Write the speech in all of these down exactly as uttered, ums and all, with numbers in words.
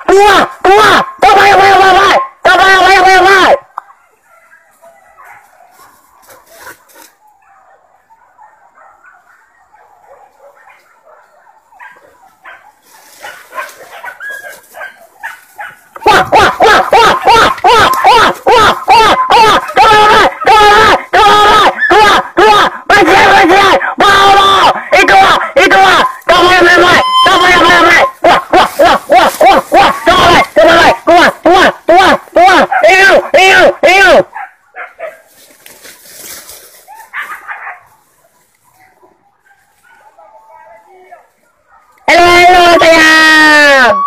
Tuah! Tuah! Tuah! Pai, pai, pai, pai! Tuah, pai, pai, pai, pai! Hello, hello, sayang.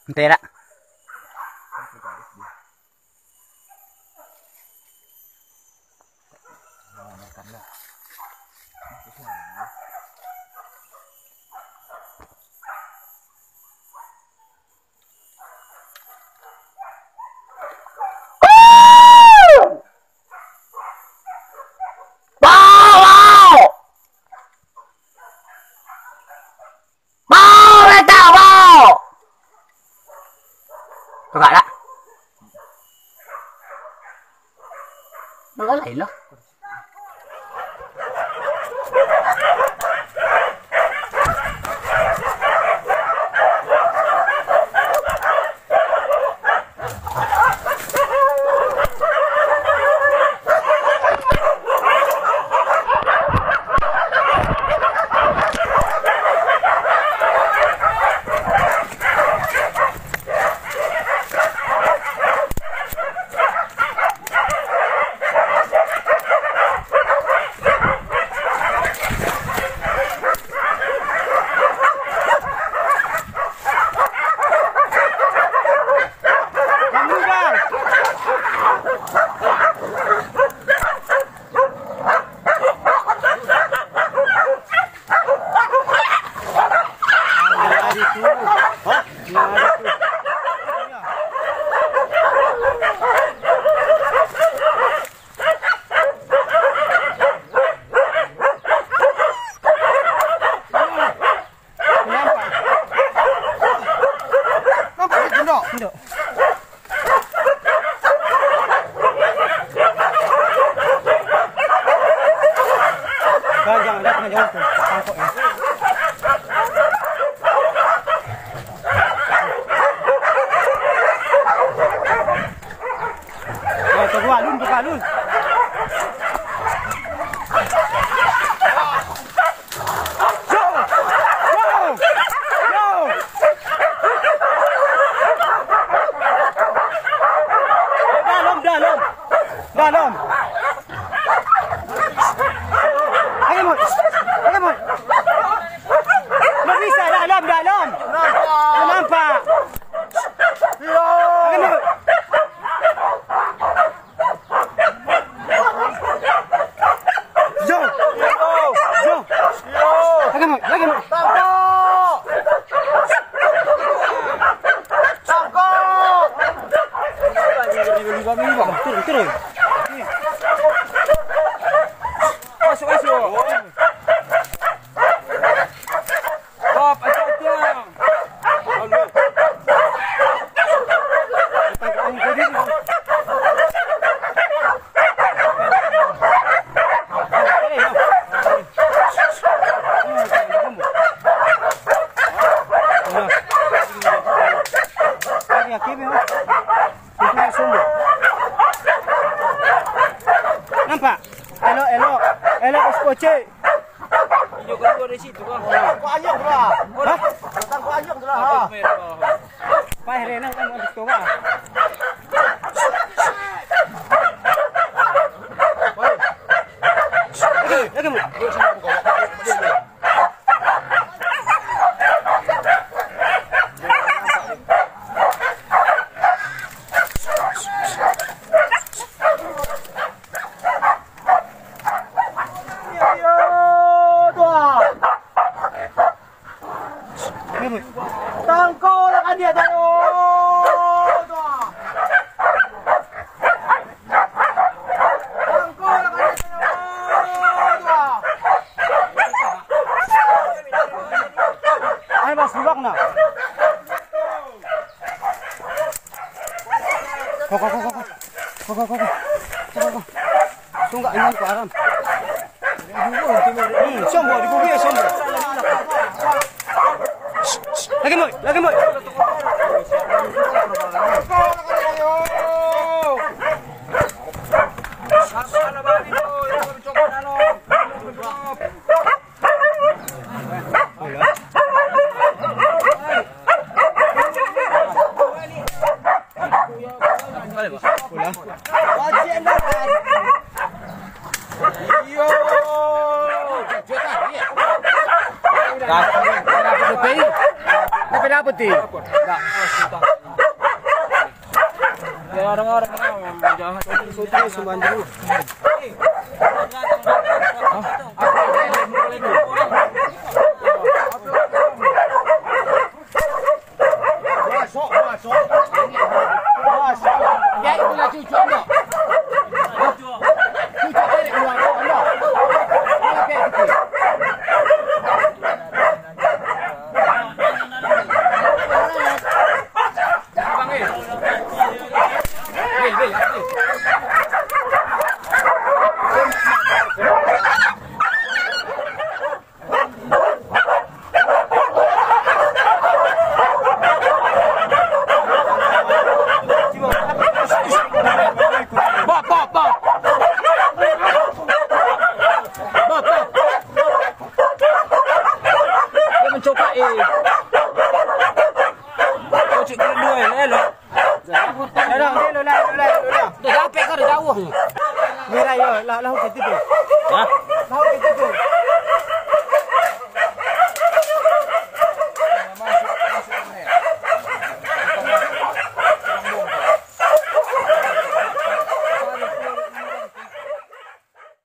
Entah, dak? Bau, bau! Bau, datang, bau! Tungak dak? Tungak lain lah. Nampak? Nampak, Indok? Indok. Jangan, jangan, jangan, jangan tu. Tangkok ya. Oh, terbuat, Lun, buka, Lun. Yo! Yo! Yo! Dalam, dalam! Dalam! Ayo, Mut! Ayo, Mut! Mut, bisa dalam, dalam! Nampak! Ayo, Mut! Yo! Yo! Lagi, Mut! Lagi, Mut! Tangkok! Tangkok! Turun, turun! Masuk, masuk! Hop, acak-acak. Aduh. Nampak? Elok, elok. Elok, es kocek. Inyo kalua dari situ, Bang. Tangkok ayam tu lah. Hah? Tangkok ayam tu lah. Apa merah, Bang? Pai, Renang, kan, habis tu, Bang. Oke, oke, Bu. Tangkok lah kan dia, tangkok. Ko, ko, ko, ko, ko. Ko, ko, ko, ko. Ko, ko, ko. Tunggak inang ko aram. Hmm, sombong, digugik sombong. Lagi, Moy, lagi, Moy. Bak, bak, bak. Bak, bak. Dia mencokak, eh. Kau cik kena dua, eh, elok. Dah, dah, dah, dah, dah, dah, dah. Dah sampai kau dah jauh ni. Merah, yo, lah, lah, okey, tipu. Hah? Lah, okey, tipu.